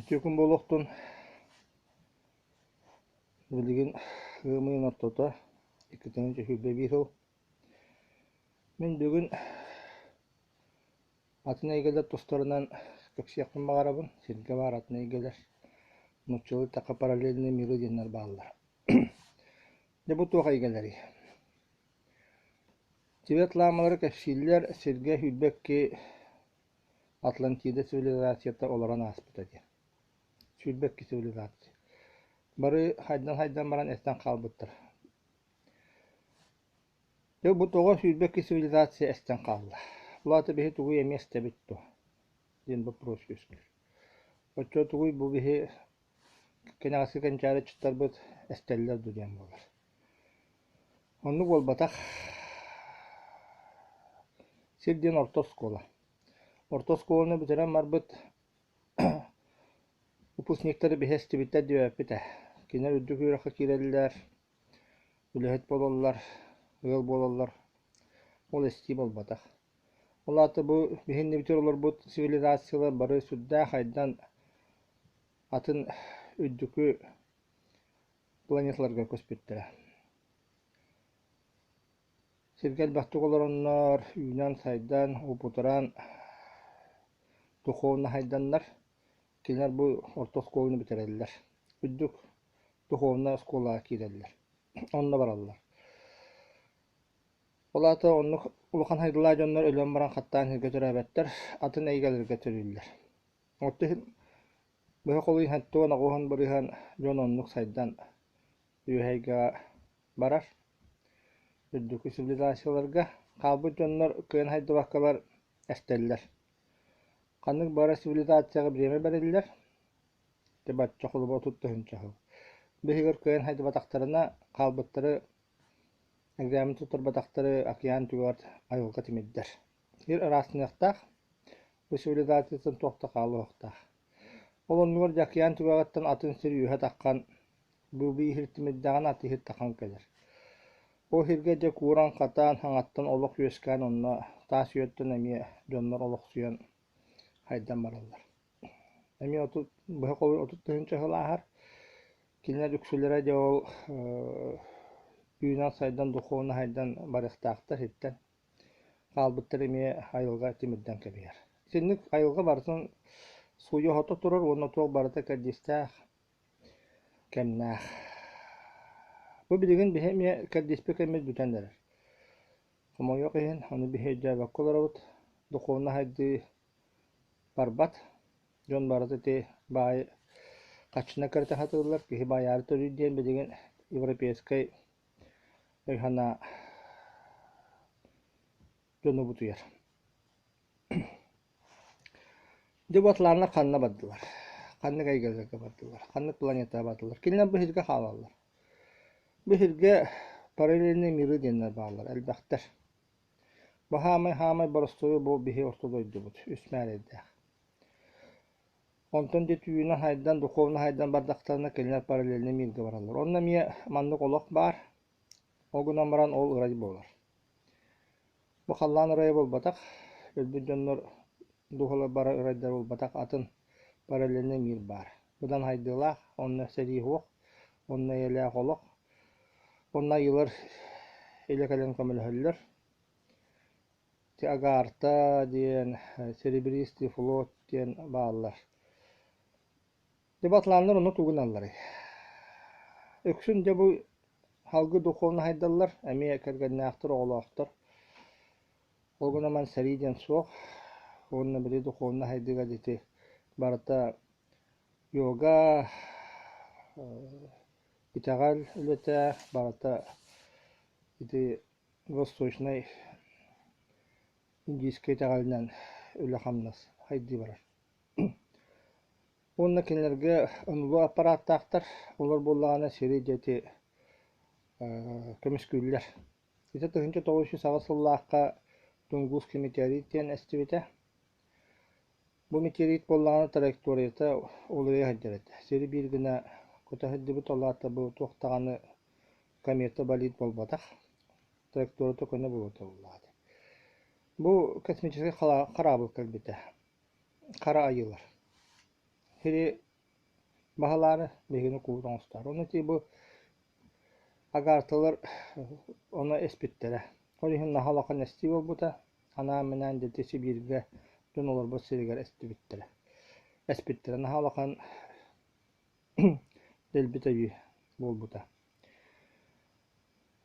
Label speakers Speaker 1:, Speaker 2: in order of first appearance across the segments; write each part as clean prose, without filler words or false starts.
Speaker 1: Үтүө күн буолуохтун. Билигин ыам ыйын ортото, 2021 сыл. Мин бүгүн атын эйгэлэр тустарынан кэпсиэхпин баҕарабын. Сиргэ баар атын эйгэлэр, нууччалыы эттэххэ параллельные миры диэннэр бааллар. Дьэ бу туох эйгэлэрий? Тибет лаамалара кэпсииллэр, сиргэ сүүрбэкки Атлантида цивилизацията олорон ааспыта диэн. 22 цивилизация. Бары хайдан-хайдан баран эстэн хаалбыттар. Дьэ бу тоҕо 22 цивилизация эстэн хаалла? Ол аата биһи тугуй эмиэ эстэбит дуо? диэн боппуруос үөскүүр. Оччо тугуй бу биһи кэнэҕэски кэнчээри ыччаттарбыт эстэллэр дуо диэн буолар. Оннук буолбатах. Сир диэн орто оскуола. Орто оскуоланы бүтэрэн барбыт выпускниктары биһи эстибиттэр диэбэппит ээ. Кинилэр үрдүк үөрэххэ киирэллэр, үлэһит буолаллар, ыал буолаллар. Ол эстии буолбатах. Ол аата бу биһи иннибитигэр олорбут цивилизациялар бары сүрдээх айдан атын үрдүкү планеталарга көспүттэрэ. Сиргэ элбэхтик олороннор, үүнэн-сайдан, уопутуран, духовнаһайданнар, кинилэр бу орто оскуоланы бүтэрэллэр. Үрдүк духовнай оскуолаҕа киирэллэр. Онно бараллар. Ол аата оннук улахан хайдылаах дьоннор өлөн баран хаттаан сиргэ төрөөбөттөр, атын эйгэлэргэ төрүүллэр. Оттон иһин быһа холуйан 78 бырыһыан дьон оннук сайдан үөһэ эйгэҕэ барар. Үрдүкү цивилизацияларга хаалбыт дьоннор кыайан хайдыбаккалар эстэллэр. Ханнык бары цивилизацияҕа бириэмэ бэриллэр, ити бачча холобур 30 тыһыынча сыл. Биһигэр кыайан хайдыбатахтарына хаалбыттары экзамен туттарбатахтары океан түгэҕэр айылҕа тимирдэр. Сир ыраастаныахтаах, бу цивилизацияттан туох да хаалыахтаах. Ол оннугар дьэ океан түгэҕиттэн атын сир үөһэ таххан бу биир тимирдэҕинэ аты иһит тахан кэлэр. Ол сиргэ дьэ кууран-хатаан, хаҥаттан олох үөскээн онно таас үйэттэн эмиэ дьоннор олохсуйан хайдан бараллар. Эмиэ быһа холуй 30 тыһыынча сыл ааһар. Кинилэр үксүлэрэ дьэ ол үүнэн-сайдан, духовно сайдан барыахтаахтар сиртэн. Хаалбыттар эмиэ айылҕа тимирдэн кэбиһэр. Итинник айылҕа барытын сууйа-хото турар уонна туох барыта кэрдиистээх кэмнээх. Бу билигин биһи эмиэ кэрдииспит кэммит бүтэн эрэр. Хомойуох иһин, ону биһи өйдөөбөккө олоробут. Духовно сайдыы барбат. Дьон барыта ити баай хаччына кэритэ сатыыллар. Киһи байаары төрүүр диэн билигин европейскай өй-санаа дьону бутуйар. Дьэ бу атлааннар ханна бардылар? Ханнык эйгэлэргэ бардылар? Ханнык планетаҕа бардылар? Кинилэр бу сиргэ хаалаллар. Бу сиргэ параллельные миры диэннэр бааллар, элбэхтэр. Бу хаамай-хаамай боростуойу бу биһи орто дойдубут, үс мээрэйдээх. Онтон дьэ түүнүн хайдан, духовно хайдан бардахтарына кинилэр параллельнай миргэ бараллар. Онно эмиэ маннык олох баар. Ол гынан баран ол ырай буолар. Бу халлаан ырайа буолбатах, өлбүт дьоннор дууһалар бары ырайдар буолбатах, атын параллельнай мир баар. Быдан хайдыылаах, онно сэрии суох, онно эйэлээх олох, онно айыылар илэ кэлэн көмөлөһөллөр. Ити Агарта диэн, Серебристый флот диэн бааллар. Дьэ бу атлааннар онно тугу гыналларый? Үксүн дьэ бу салгыы духовно хайдаллар, эмиэ кэргэннээхтэр, оҕолоохтор. Ол гынан баран сэрии диэн суох. Уонна били духовно хайдыыга ити барыта йога, итэҕэл үлэтэ, барыта ити восточнай индийскэй итэҕэлинэн үлэ-хамнас хайдыы барар. Уонна кинилэргэ НЛО аппарааттаахтар, олор буоллаҕына сири дьэ ити көмүскүүллэр. Ити 1908 сыллаахха Тунгусский метеорит диэн эстибитэ. Бу метеорит буоллаҕына траекторията уларыйа сылдьар этэ. Сири биир гына көтө сылдьыбыт, ол аата бу туох даҕаны комета болид буолбатах, траекторията көнө буолуо буоллаҕа. Бу космическай хараабыл кэлбитэ. Хара айыылар. Сири Баһылаары биһигини куут оҥостоору. Ону ити бу агаарталар ону эспиттэрэ. Ол иһин наһаа улахан эстии буолбута. Анаан-минээн дьэ Сибииргэ дьон олорбут сиригэр эстибиттэрэ. Эспиттэрэ. Наһаа улахан дэлби төйүү буолбута.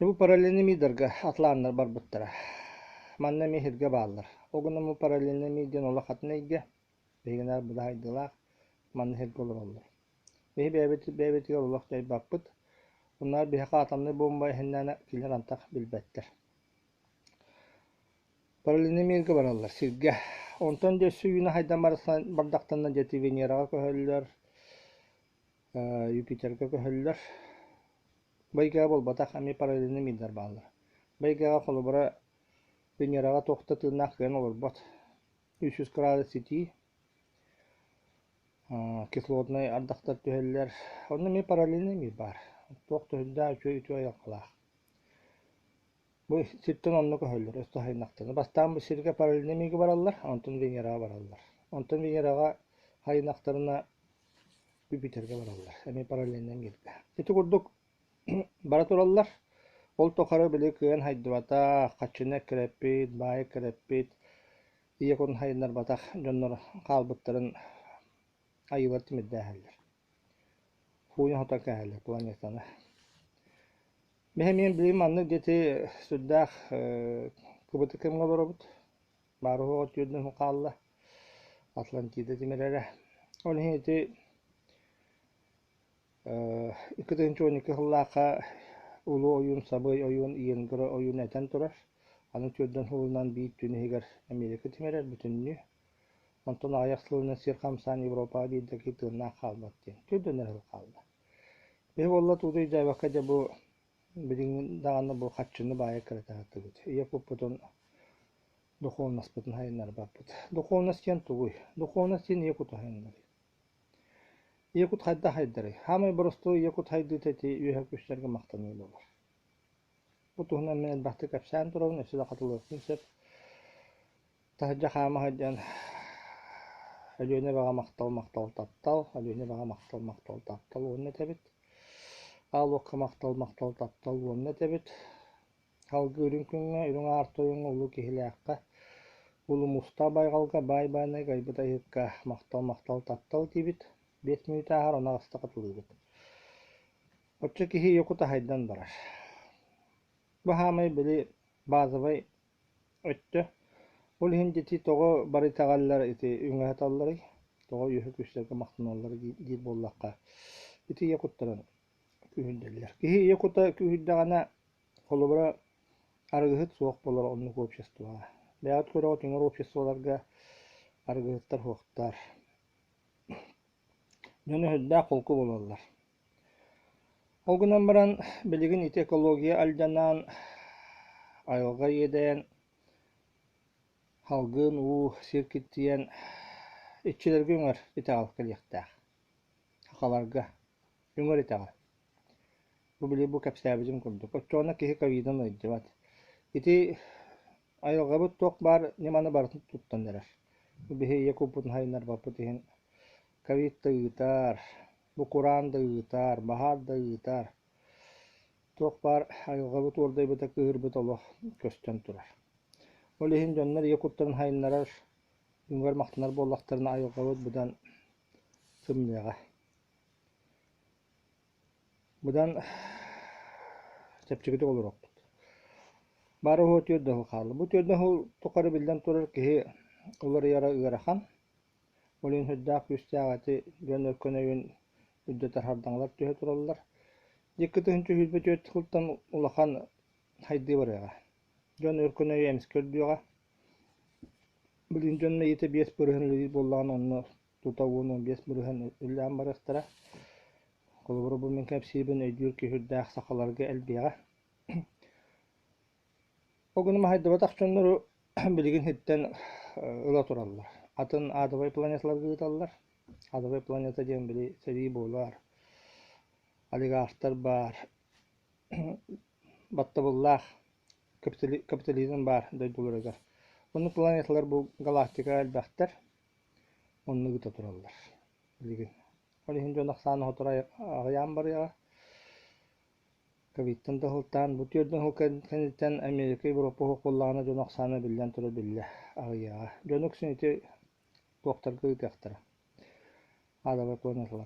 Speaker 1: Бу параллельный мидарга атлааннар барбыттара. Манна эмиэ сиргэ бааллар. Ол гынан бу параллельный мир диэн олох атын эйгэ. Биһигинээр быдаһайдылаах манна сиргэ олороллор. Биһи бэйэбит бэйэбитигэр олох дьайбаппыт. Онноор биһиэхэ атомнай буомба иһиннээнэ кинилэр антах билбэттэр. Параллельный миргэ бараллар сиргэ. Онтон дьэ өссө үүнэ хайдан бардахтарына дьэ Венераҕа көһөллөр, Юпитерга көһөллөр. Байгаҕа буолбатах, эмиэ параллельный мирдар бааллар. Байгаҕа холобура Венераҕа туох да тыыннаах кыайан олорбот. 300 градус итии, кислотнай ардахтар түһэллэр. Онно эмиэ параллельный мир баар. Туох да сүрдээх үчүгэй үтүө айылҕалаах. Бу сиртэн онно көһөллөр, өстө хайынахтарына. Бастаан бу сиргэ параллельный миргэ бараллар, онтон Венераҕа бараллар. Онтон Венераҕа хайынахтарына Юпитерга бараллар, эмиэ параллельный миргэ. Ити курдук бара тураллар. Ол тухары били кыайан хайдыбатах, хаччыны эккирэппит, баайы эккирэппит, ийэ кутун хайыннарбатах дьоннор хаалбыттарын айыылар тимирдээһэллэр. Хууйан сотон кээһэллэр планетаны. Мин эмиэ билигин маннык дьэти сүрдээх кыбытык кэмҥэ олоробут. Баар-суоҕа түөрдүн хаалла. Атлантида тимирэрэ. Ол иһин ити 2012 сыллаахха Улуу ойуун Сабый ойуун Иенгра ойуун этэн турар. Аны түөрдэн сылынан биир түүн иһигэр Америка тимирэр бүтүннүү. Онтон аҕыйах сылынан сир хамсаан Европаҕа биир да киһи тыыннаах хаалбат диэн. Түөрдэн эрэ сыл хаалла. Биһи буолла тууду өйдөөбөккө дьэ бу билигин даҕаны бу харчыны баайа кырата сатыыбыт. Ийэ куппутун духовнаспытын сайыннарбаппыт. Духовность диэн тугуй? Духовность диэн ийэ куту сайыннарыы. Ийэ кут хайдах хайдарый? Хаамай боростуой ийэ кут хайдыыта ити үөһэ күүстэргэ махтаныы буолар. Бу туһунан мин элбэхтик кэпсээн турабын, өссө да хатылыахпын сөп. Таһырдьа хаама сылдьан Өлүөнэ эбэҕэ махтал, махтал, таптал, Өлүөнэ эбэҕэ махтал, махтал, таптал уонна этэбит. Аал уокка махтал, махтал, таптал уонна этэбит. Салгыы үрүҥ күҥҥэ, үрүҥ аар тойоҥҥо, улуу киһилээххэ, улуу муустаах байҕалга, баай бааннай айбыт айыһыкка махтал, махтал, таптал диибит. 5 мүнүүтэ ааһар, ону аҕыста хатылыыбыт. Оччо киһи ийэ кута хайдан барар. Бу хаамай били базовай өттө. Ол иһин ити тоҕо бары итэҕэллэр ити үҥэ саталларый, тоҕо үөһэ күүстэргэ махтаналлар диир буоллахха, ити ийэ куттарын күүһүрдэллэр. Киһи ийэ кута күүһүрдэҕинэ, холобура, арыгыһыт суох буолар оннук обществоҕа. Бэйэҕит көрөҕүт үҥэр обществоларга арыгыһыттар суохтар. Дьон өһүрдээх холку буолаллар. Ол гынан баран билигин ити экология алдьанан, айылҕа иэдэйэн, салгын, уу, сир киртийэн иччилэргэ үҥэр итэҕэл кэлиэхтээх. Сахаларга үҥэр итэҕэл. Бу били бу кэпсээбитим курдук. Оччоҕуна киһи ковидын ыалдьыбат. Ити айылҕабыт туох баар ньыманы барытын туттан эрэр. Бу биһи ийэ куппутун сайыннарбаппыт иһин ковид да ыытар, бу кураан да ыытар, баһаар да ыытар. Туох баар айылҕабыт уордайбыта кыыһырбыт олох көстөн турар. Ол иһин дьоннор ийэ куттарын сайыннарар, үҥэр махтанар буоллахтарына айылҕабыт быдан сымныаҕа. Быдан чэпчэкитик олоруохпут. Бары уһуо түөрт да сыл хаалла. Бу түөрт да сыл тухары биллэн турар киһи уларыйара ыарахан. Ол иһин сүрдээх күүстээх ити дьон өркөн өйүн үрдэтэр хардаҥалар түһэ тураллар. Икки тыһыынча 24 сылтан улахан сайдыы барыаҕа. Дьон өркөн өйө эмискэ үрдүөҕэ. Билигин дьон мэйиитэ 5% үлэлиир буоллаҕына онно тута 10-15% үлэлээн барыахтара. Холобура бу мин кэпсиирбин өйдүүр киһи үрдээх сахаларга элбиэҕэ. Ол гынан хайдыбатах дьоннору билигин сиртэн ыла тураллар. Атын адовай планеталарга ыыталлар. Адовай планета диэн били сэрии буолар, олигархтар баар, баттабыллаах капитализм баар дойдуларыгар. Оннук планеталар бу галактика элбэхтэр. Оннук ыыта тураллар билигин. Ол иһин дьон ахсаана сотору аҕыйаан барыаҕа. Ковидтан да сылтаан, бу 40 сыл кэнниттэн Америка, Европа суох буоллаҕына дьон ахсаана биллэн турар биллэ аҕыйаҕа. Дьону үксүн ити туохтарга ыытыахтара. Аадабай планеталар.